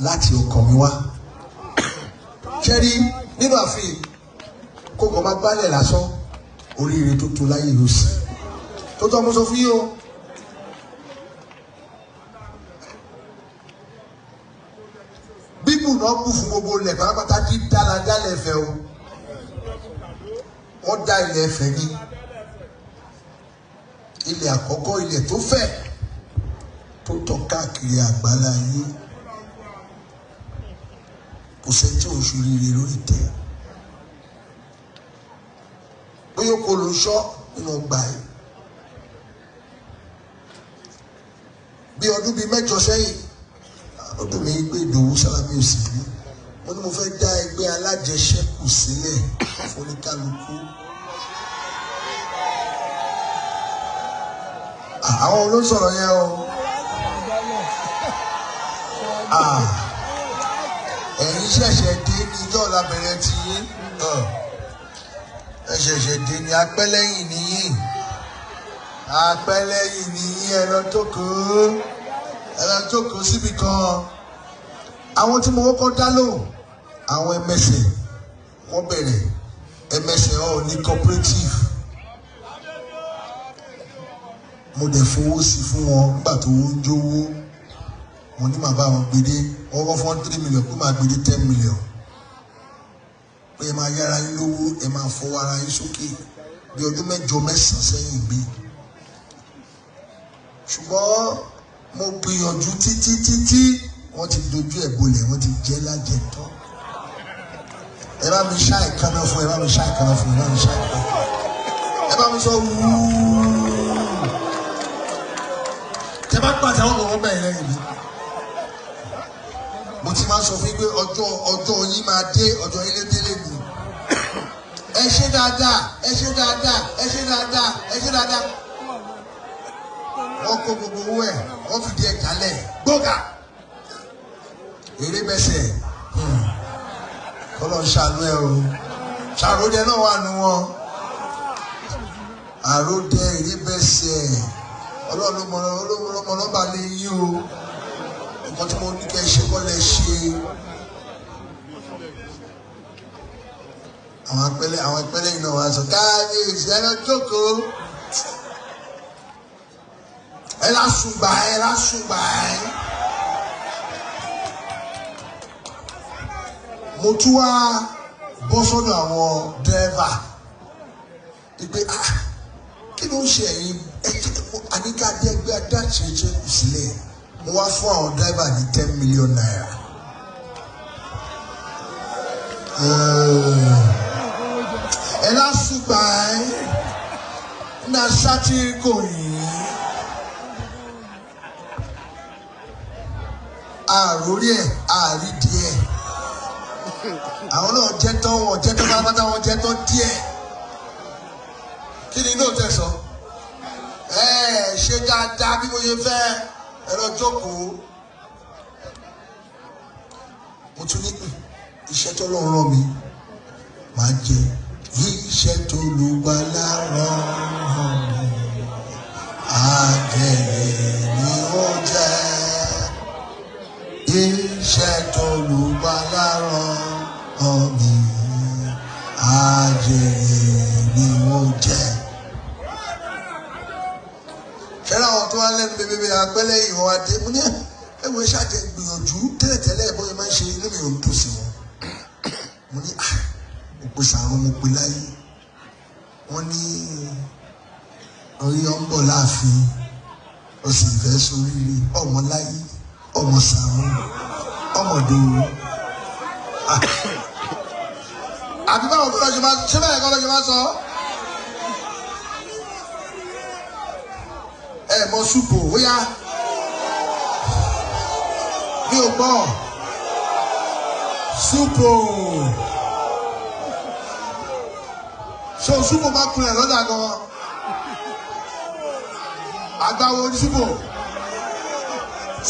Láti ọkàn mi wá. Ṣẹ́rí nínú ààfin kó kàn máa gbálẹ̀ lásán, oríire tó tó láyé yóò sí. Tó tọ́ mo sọ fún yín o. Bíbù náà bù fún gbogbo ilẹ̀ pátápátá, dídá la dálẹ̀ Ifẹ̀ o. Wọ́n dá ilẹ̀ Ifẹ̀ ní ilẹ̀ àkọ́kọ́, ilẹ̀ tó fẹ̀ tó tàn káàkiri àgbálá ayé. Kò sẹ́ni tí ò ń ṣoríire lórí tẹ̀. Bóyá kò ló ń ṣọ́ nínú ọgbà yìí. Bí ọdún bíi 8 sẹ́yìn, ọdún mi gbé Ìdòwú Sálámì òsì bí. Mo ní mo fẹ́ dá ẹgbẹ́ alájẹṣẹ́kù sílẹ̀ fún oníkálukú. Àwọn olóńsọ̀rọ̀ yẹn o. Ẹ̀yin ṣẹ̀ṣẹ̀ dé ní ijọ́ ọ̀la bẹ̀rẹ̀ ti yín. Ẹ ṣẹ̀ṣẹ̀ dé ní apẹ́lẹ́yìn nìyí. Apẹ́lẹ́yìn nìyí, ẹ lọ jókòó. Ẹ lọ jókòó síbi kan. Àwọn tí mo kọ́kọ́ dá lóhùn, àwọn ẹmẹsẹ̀, wọ́n bẹ̀rẹ̀ ẹmẹsẹ̀ ọ̀ ní cooperative. Mo dẹ̀ fowó sí fún wọn nígbà tó ń jówó. Mo ní màá bá wọn gbede, wọ́n kọ́ fún 3 million pé màá gbede 10 million. Pé ẹ máa yára yín lówó, ẹ máa fọwọ́ ara yín sókè bí ọdún 8 9 sẹ́yìn gbé. Ṣùgbọ́n mo gbìyànjú títí títí, wọ́n ti dojú ẹ̀ bolẹ̀, wọ́n ti jẹ́ lájẹ tán. Ẹ bá mi ṣá ìkànnà fún, ẹ bá mi ṣá ìkànnà fún, ẹ bá mi ṣá ìkànnà fún. Ẹ bá mi sọ wúúú. Tẹ bá pàtẹ àwọn ọmọ bẹ́ẹ̀ lẹ́yìn mi. Mo ti máa ń sọ fún yín pé ọjọ́ yín máa dé, ọjọ́ yín lé délé mi. Ẹ ṣe dáadáa, ẹ ṣe dáadáa, ẹ ṣe dáadáa, ẹ ṣe dáadáa. Wọ́n kó gbogbo owó ẹ̀, wọ́n fi díẹ̀ jálẹ̀ gbóga. Eré bẹ́sẹ̀, kọ́lọ́ ń ṣàánú ẹ o. Ṣàròdẹ náà wà nù wọn. Àròdẹ, eré bẹ́sẹ̀, Ọlọ́run ló mọ nọ́mbà lé yín o. Nǹkan tí mo ní kẹ́ ṣe kọ́ lẹ ṣe. Àwọn apẹ́lẹ́ yìí náà wá sọ káàbíyèsí, ẹ lọ jókòó. Ẹ lásùgbà, ẹ lásùgbà ẹ. Mo tún wá bọ́ sọ́dọ̀ àwọn dírẹ́fà pé kí ló ń ṣe ẹ̀yin àníkàdé ẹgbẹ́ adáṣeṣe kù sílẹ̀. Mo wá fún àwọn dírẹ́fà ní ₦10 million. Ẹ lásùgbà ẹ ní aṣáájú kò yìí. Àròrí ẹ̀ àrídìí ẹ̀. Àwọn náà jẹ́ tán, wọ́n jẹ́ tán pátápátá, wọ́n jẹ́ tán díẹ̀. Kí ni inú òtẹ́ sọ? Ẹ ṣe dáadáa bí mo ṣe fẹ́, ẹ lọ jókòó. Mo tún ní iṣẹ́ tó lọ́ọ́ rán mi, màá jẹ iṣẹ́ tó lùgbàlà rán mi. Àjẹyè ni ó jẹ́ iṣẹ́ tó lùgbàlà rán mi. Àjẹyè ni ó jẹ́. Ṣẹlẹ̀ àwọn tó wá lẹ́nu bébébé apẹ́lẹ́ ìwọ̀n adé, mo ní ẹ̀wọ̀ ẹ ṣáà jẹ́ gbìyànjú tẹ́lẹ̀tẹ́lẹ̀ bóyá máa ń ṣe, inú mi ò ń dùn sí wọn. Mo ní mo pe sàrún, mo pe láyé. Wọ́n ní orí ọ̀ ń bọ̀ láàfin, ó sì fẹ́ sóríire ọmọ láyé, ọmọ sàrún, ọmọdé. Àbí báwo kọ́ lọ́jọ́ máa ṣé báyìí kọ́ lọ́jọ́ máa sọ? Ẹ mọ súpò ó yá. Mi ò gbọ́. Súpò. So súpò máa kunlẹ̀ lọ́jà gan. Àgbàwo ní súpò.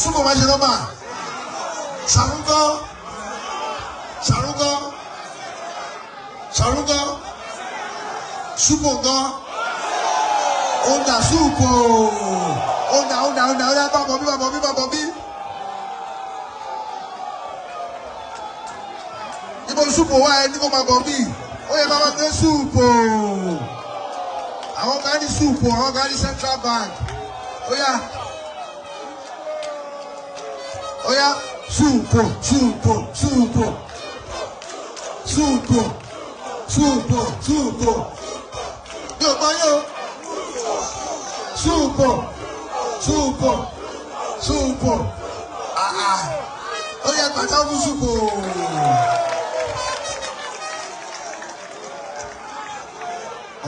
Súpò máa ṣe nọ́mbà. Sàrúgọ́. Sàrúgọ́. Sàrúgọ́. Súpò gan. Ó dà súpò. Ó dà, ó dà, ó dà, ó dà, bá bọ̀ bí, bá bọ̀ bí, bá bọ̀ bí. Ibo súpò wá ẹ ní kó máa bọ̀ bí? Ó yẹ máa gbé súpò. Àwọn kan ní súpò, àwọn kan ní Central Bank. Ó yá. Ó yá súpò súpò súpò súpò súpò súpò. Mi ò gbọ́ yín o. Súpò súpò súpò. Ó yẹ pàtàkì fún súpò.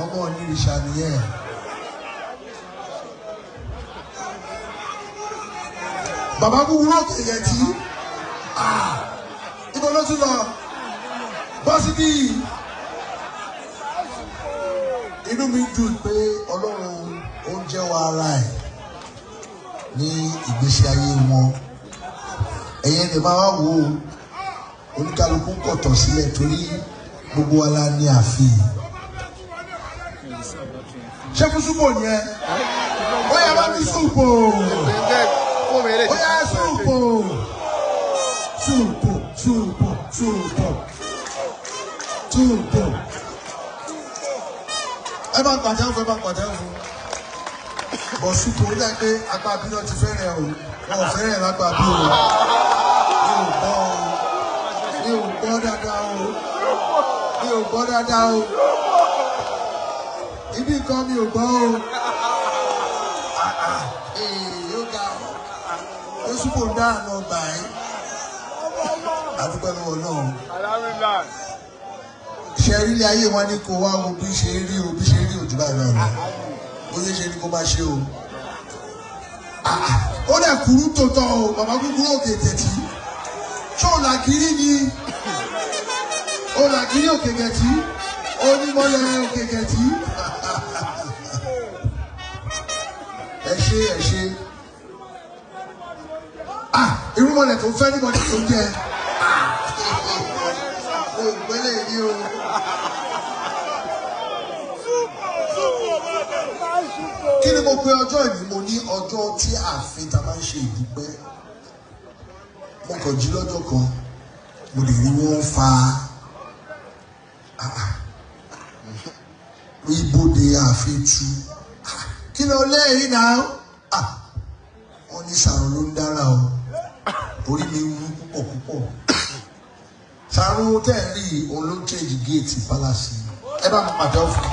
Ọmọ onírìṣà nìyẹn. Bàbá kúkúrú òkè yẹn tí ibo ló tún lọ bọ́ síbí. Inú mi dùn pé Ọlọ́run ó ń jẹ́wọ́ ara ẹ̀ ní ìgbésí ayé wọn. Ẹ̀yin lè máa wá wò ó, oníkálukú kọ̀tọ̀ sílẹ̀ torí gbogbo wa la ní ààfin. Ṣé fún súpò yẹn? Ó yá bá mi súpò. Ó yá súpò. Súpò súpò súpò súpò. Ẹ bá ń pàtẹ́wọ́ fún, ẹ bá ń pàtẹ́wọ́ fún. Bọ̀ súpò ó dá pé apá bí náà ti fẹ́rẹ̀ o. Wọn ò fẹ́rẹ̀ lápá bí o. Mi ò gbọ́ o. Mi ò gbọ́ dáadáa o. Mi ò gbọ́ dáadáa o. Ibi kan mi ò gbọ́ o. Ee, ó ga o. Súpò ń dá àná ọgbà ẹ́. Àdúgbò lọ́wọ́ náà. Ṣé ilé ayé wa ní kó wá wo bí ṣe rí o, bí ṣe rí òjò báyìí náà lọ. Bó ṣe ṣe ni kó máa ṣe o. Ó dẹ̀ kúrú tòótọ́ o, bàbá kúkúrú òkè tẹ̀tí. Ṣé òun làkìrí ni? Òun làkìrí òkè tẹ̀tí. Onímọ̀lẹ̀ òkè tẹ̀tí. Ẹ ṣé ẹ ṣé. Irúmọlẹ̀ tó fẹ́ níbọ̀dí tó jẹ. Mo gbẹ́lẹ̀ yìí o. Kí ni mo pe ọjọ́ yìí? Mo ní ọjọ́ tí ààfin ta máa ń ṣe ìdúpẹ́. Mo kàn jí lọ́jọ́ kan, mo lè rí wọ́n fa ibodè ààfin tu. Kí ló lẹ́yìn náà? Wọ́n ní Sàrùn ló ń dára o. Orí mi wú púpọ̀ púpọ̀. Sàrùn tẹ́ ẹ̀ rí òun ló ń change gate palace. Ẹ bá mi pàtẹ́wọ́ fún un.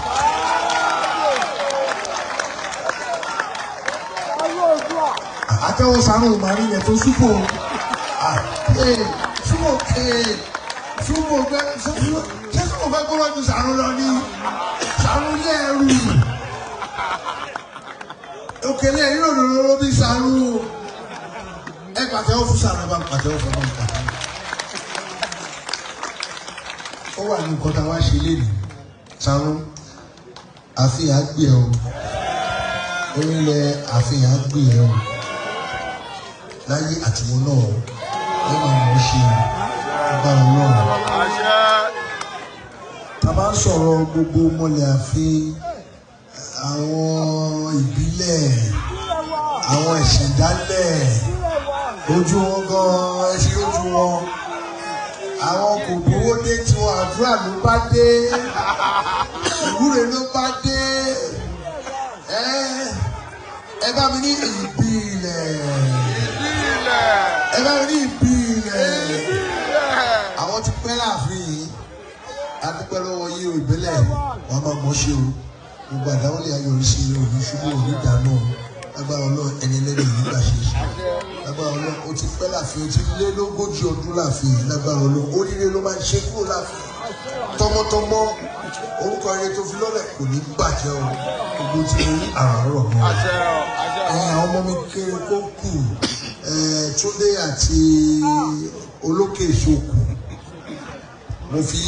Àtẹ́wọ́ Sàrùn màrí rẹ̀ tó súpò. Súpò súpò gbẹ ṣé súpò fẹ́ kó lọ́jú Sàrùn lọ ní Sàrùn lé ẹrù. Òkèlè ìrònú ló bí Sàrùn o. Ẹ pàtẹ́wọ́ fún Sàrùn, ẹ bá pàtẹ́wọ́ fún ẹ bá pàtẹ́wọ́. Ó wà ní nǹkan tá a wá ṣe lénìí. Sàrùn àfihàn gbé ẹ o. Orílẹ̀ àfihàn gbé ẹ o. Láyé àtiwọ́ náà ẹ máa mọ̀ ọ́ ṣe agbára náà. Tá a bá ń sọ̀rọ̀ gbogbo mọ̀lẹ̀ àfin, àwọn ìbílẹ̀, àwọn ìṣẹ̀dálẹ̀, ojú wọn gan-an ẹṣin lójú wọn. Àwọn kò gbowó dé tiwọn, àdúrà ló bá dé, ìwúre ló bá dé. Ẹ bá mi ní ìbílẹ̀. Ẹ bá mi ní ìbílẹ̀. Àwọn ti pẹ́ láàfin yìí. A dúpẹ́ lọ́wọ́ yí o ìbílẹ̀. Wọ́n máa mọ̀ ṣe o. Gbogbo àdáwọ́lé ayọ̀rí sí i, òní ṣubú, òní ìdáná. Lágbára Ọlọ́run ẹni lẹ́nu ìlú gbà ṣe é ṣe. Lágbára Ọlọ́run o ti pẹ́ láàfin, o ti lé lógójì ọdún láàfin. Lágbára Ọlọ́run oríire ló máa ń ṣe kúrò láàfin. Tọmọtọmọ orúkọ rere tó fi lọ́lẹ̀ kò ní bàjẹ́ o. Gbogbo tí mo ní àràárọ̀ mọ́. Àwọn ọmọ mi kéré kó kù. Túndé àti Olókè Ìṣokù. Mo fi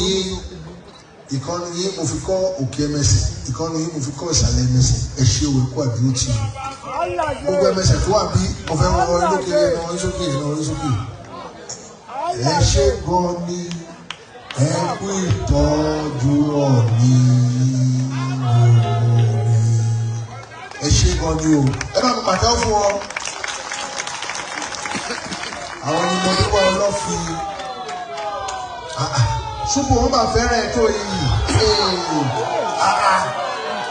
ìkànnì yín mo fi kọ́ òkè ẹmẹsẹ̀, ìkànnì yín mo fi kọ́ ìsàlẹ̀ ẹmẹsẹ̀. Ẹ ṣe òwe kó àdúró tì í. Gbogbo ẹmẹsẹ̀ tó wà bí mo fẹ́ wọ lókè yẹn náà sókè yẹn náà sókè. Ẹ ṣe gan ni ẹ kú ìtọ́jú ọ̀nì gbogbo mi. Ẹ ṣe gan ni o. Ẹ bá mi pàtẹ́wọ́ fún ọ. Àwọn ni mo dúpẹ́ ọlọ́fin. Súpò wọn máa fẹ́ràn ẹ̀ tó yìí.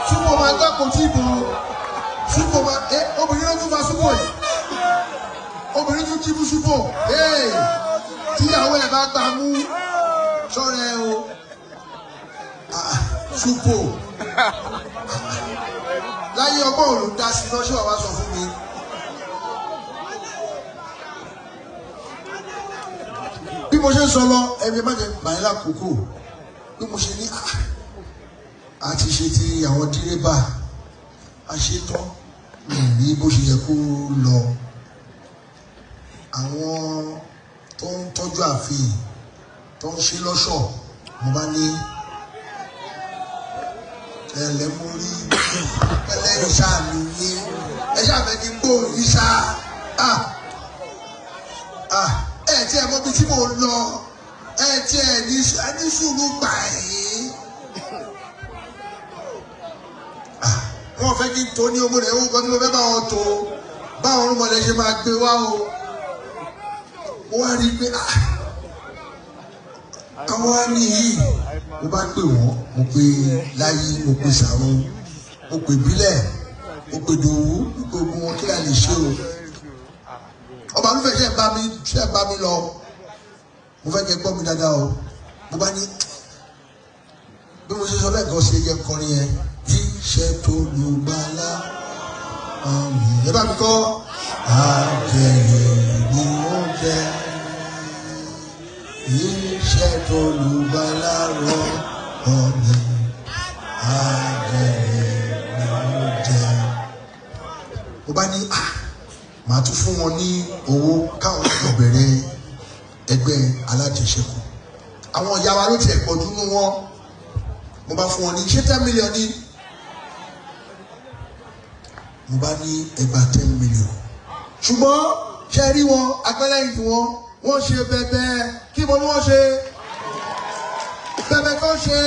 Súpò máa gbá kò tí ì bò. Súpò máa ẹ obìnrin ló tún fa súpò yìí. Obìnrin tún jí fún súpò. Tíyàwó ẹ̀ bá gbà mú sọ̀rọ̀ ẹ o. Súpò. Láyé ọgbọ́n òòlù dá sí lọ ṣé wàá sọ fún mi. Bí mo ṣe ń sọ lọ, ẹbí má jẹ gbà yín lákòókò. Bí mo ṣe ní a ti ṣe ti àwọn dírébà, a ṣe tán mi ní bó ṣe yẹ kó lọ. Àwọn tó ń tọ́jú ààfin tó ń ṣe lọ́ṣọ̀, mo bá ní ẹlẹ́ mo rí ẹlẹ́yìn ṣáà ní yín, ẹ ṣàfẹ́ kí n gbóhùn yín ṣáà. Ẹ tí ẹ mọ ibi tí mò ń lọ, ẹ tí ẹ ní sùúrù gbà yín. Wọ́n fẹ́ kí n tó ní owó rẹ̀, owó kan tí mo fẹ́ bá wọn tó, báwọn ọmọlẹ̀ ṣe máa gbé wá o. Mo wá rí i pé àwọn á ní yìí, mo bá pè wọ́n, mo pè Láyé, mo pè Sàrún, mo pè Bílẹ̀, mo pè Dòwú, mo pè ogun wọn kí la lè ṣe o. Ọba olúfẹ́ ṣe ń bá mi lọ, mo fẹ́ kẹ́ gbọ́ mi dáadáa o. Mo bá ní bí mo ṣe sọ lẹ́ẹ̀kan ṣe yẹ kọrin yẹn, jíṣẹ́ tó lùgbàlà àmì ẹ bá mi kọ́ àjẹyè ni ó jẹ iṣẹ́ tó lùgbàlà rọ ọ̀mì àjẹyè ni ó jẹ. Mo bá ní màá tún fún wọn ní owó káwọn lọ bẹ̀rẹ̀ ẹgbẹ́ alájẹṣẹ́kù. Àwọn ìyá wa ló tiẹ̀ pọ̀jù nínú wọn. Mo bá fún wọn ní ṣé 10 million ní. Mo bá ní ẹgbàá 10 million. Ṣùgbọ́n ṣe rí wọn agbẹ́lẹ́yìn tí wọ́n ṣe bẹ̀bẹ̀ kí mo ní wọ́n ṣe bẹ̀bẹ̀ tó ṣe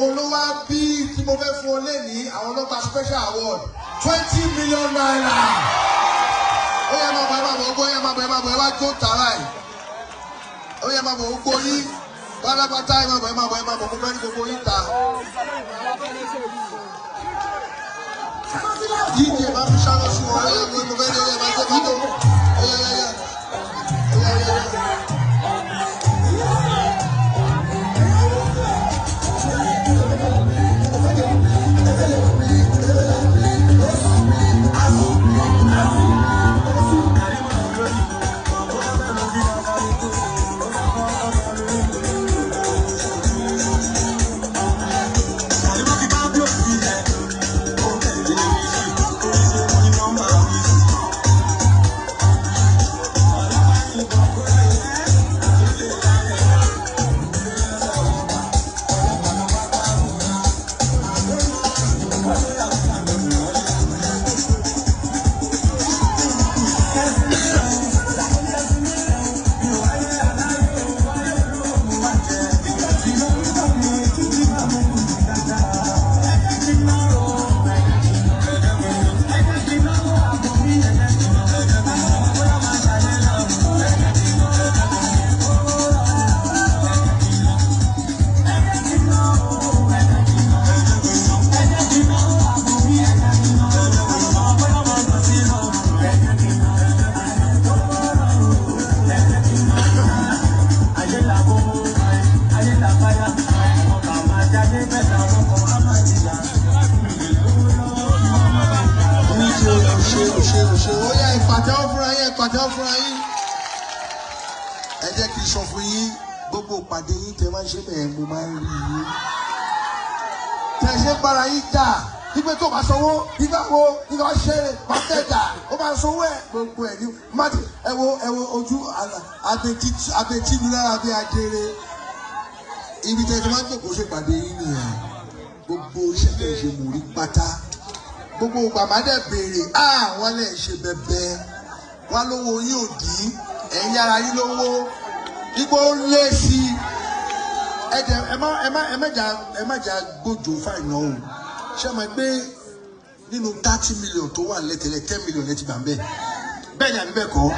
olówó bí tí mo fẹ́ fún ọ lẹ́ni àwọn ọlọ́pàá special award 20 million naira. Ó yẹ máa bọ̀ ẹ máa bọ̀ ogbó yẹ máa bọ̀ ẹ máa bọ̀ ẹ wá jó tààrà yìí. Ó yẹ máa bọ̀ ogbó yín pátápátá ẹ máa bọ̀ ẹ máa bọ̀ ẹ máa bọ̀ mo fẹ́ ní gbogbo yín ta. DJ máa fi ṣáná sí wọn, ó yẹ mo fẹ́ ní ó yẹ máa jẹ́ máa tó ó yẹ yẹ yẹ ó yẹ yẹ yẹ. Ẹ jẹ́ kí n sọ fún yín, gbogbo ìpàdé yín tẹ máa ń ṣe bẹ́ẹ̀ mo máa ń rí yín. Tẹ ṣe ń bára yín jà, wípé tó bá sanwó, nígbà wo, nígbà ṣe é, máa tẹ̀ jà, ó máa sanwó ẹ̀ gbogbo ẹ̀ ní. Má ti ẹ wo ojú abetí mi lára bí ajere. Ibi tẹ ti máa ń jòkó ṣe ìpàdé yín nìyẹn. Gbogbo iṣẹ́ tẹ̀ ṣe mò rí pátá. Gbogbo bàbá dẹ̀ béèrè, àwọn lè ṣe bẹ̀bẹ̀. Wọ́n lówó yín ò dín, ẹ̀yin ara yín lówó, igbó ń lé sí i. Ẹ jẹ́ ẹ má jà gbójú fáìnà o. Ṣé ẹ mọ̀ pé nínú 30 million tó wà lẹ́tẹ̀lẹ̀ 10 million lẹ́ ti gbà ń bẹ̀? Bẹ́ẹ̀ ni àbí bẹ́ẹ̀ kọ́?